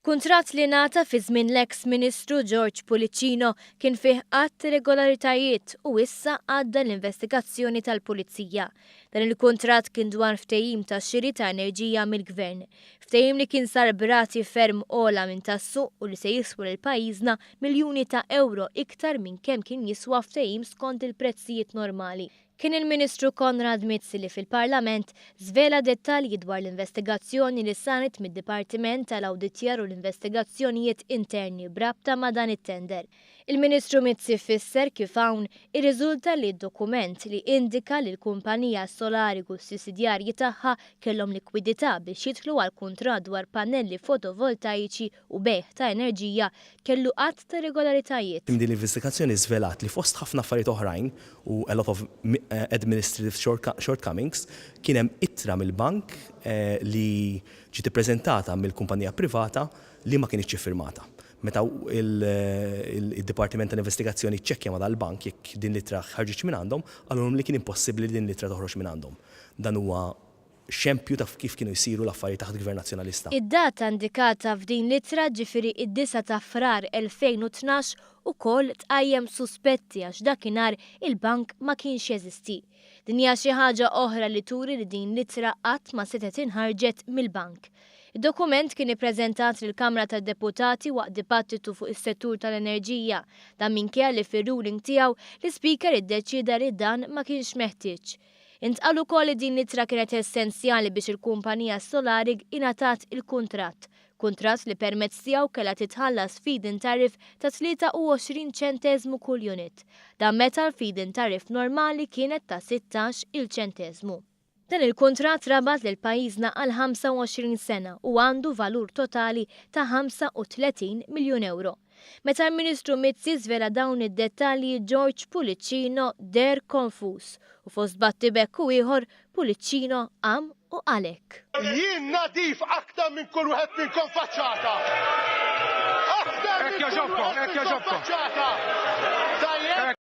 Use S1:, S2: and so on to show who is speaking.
S1: Kuntratt li ngħata fi żmien l-eks Ministru George Pullicino kien fih għadd t'irregolaritajiet u issa għadda l-investigazzjoni tal-Pulizija. Dan il-kuntratt kien dwar ftehim ta' xiri ta' enerġija mill-Gvern. Ftehim li kien sar b'rati ferm ogħla minn tas-suq u li se jiswa lil pajjiżna miljuni ta' ewro iktar minn kemm kien jiswa ftehim skont il-prezzijiet normali. Kien il-Ministru Konrad Mizzi li fil-Parlament żvela dettalji dwar l-investigazzjoni li saret mid-Dipartiment tal-Awditjar u l-Investigazzjonijiet Interni b'rabta ma' dan it-tender. Il-Ministru Mizzi fisser kif hawn irriżulta li d-dokument li indika li l-kumpanija Solarig u s-sussidjarji tagħha kellhom likwidità biex jidħlu għal kuntratt dwar pannelli fotovoltaiċi u bejgħ ta' enerġija kellu għadd ta' irregolaritajiet.
S2: Din l-investigazzjoni żvelat li fost ħafna affarijiet oħrajn u a lot of administrative shortcomings, kien hemm ittra mill-bank li ġiet ippreżentata mill-kumpanija privata li ma kinitx iffirmata. Meta il-Dipartiment tal-Investigazzjoni ċċekkja ma' dal-bank jekk din l-ittra ħarġitx minn għandhom, qalulhom li kien impossibbli li din l-ittra toħroġ minn għandhom. Dan huwa xempju ta' kif kienu jsiru l-affarijiet taħt Gvern Nazzjonalista.
S1: Id-data indikata f'din l-ittra, ġifieri id-disgħa ta' Frar 2012, ukoll tqajjem suspetti għax dakinhar il-bank ma kienx jeżisti. Din hija xi ħaġa oħra li turi li din l-ittra qatt ma setgħet inħarġet mill-bank. Id-dokument kien ippreżentat lill-Kamra tad-Deputati waqt dibattitu fuq is-settur tal-enerġija. Dan minkejja li fir-ruling tiegħu l-Ispeaker iddeċieda li dan ma kienx meħtieġ. Intqal ukoll li din l-ittra kienet essenzjali biex il-kumpanija Solarig ingħatat il-kuntratt, kuntratt li permezz tiegħu kellha titħallas feed-in tariff ta' 23 ċenteżmu kull unit. Dan meta l-feed-in tariff normali kienet ta' 16 il ċenteżmu. Dan il-kuntratt rabat lil pajjiżna għal 25 sena u għandu valur totali ta' 35 miljun ewro. Meta l-Ministru Mizzi żvela dawn id-dettalji George Pullicino deher konfuż u fost battibekk u ieħor Pullicino qam u qal hekk.
S3: Jien nadif aktar minn kull wieħed minnkom faċċata. Aktar minn kull wieħed minnkom faċċata. Tajjeb?